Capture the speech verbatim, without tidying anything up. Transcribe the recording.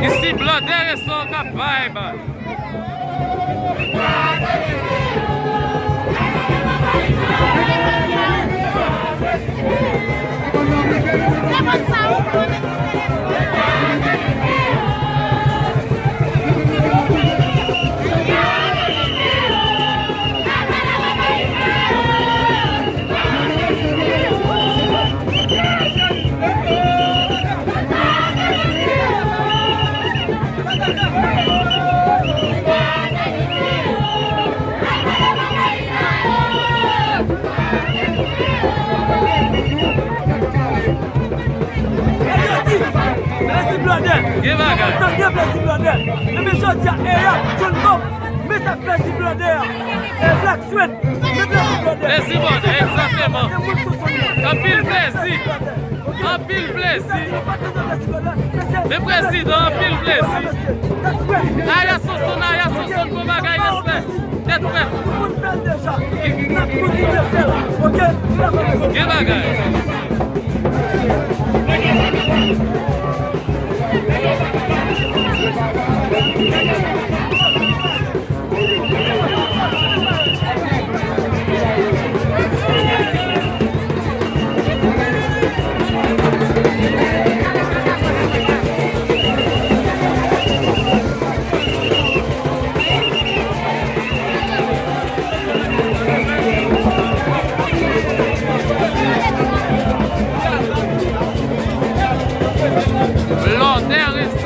Isi Blòdè Reso k ap vibe. Plezi Blòdè. Gen bagay. Tande Plezi Blòdè. Epi jodi a, Eya, John Bob, mesaj Plezi Blòdè a. E Black Sweat, men Plezi Blòdè. Plezi Blòdè, egzakteman. Anpil plezi. Anpil plezi. Men prezidan, anpil plezi. Aya Sonson, Aya Sonson, bon bagay, respè. Tèt frèt. Tout moun fè l deja. N ap kontinye fè l. Oke? N ap avanse. Gen bagay. Blòdè Reso.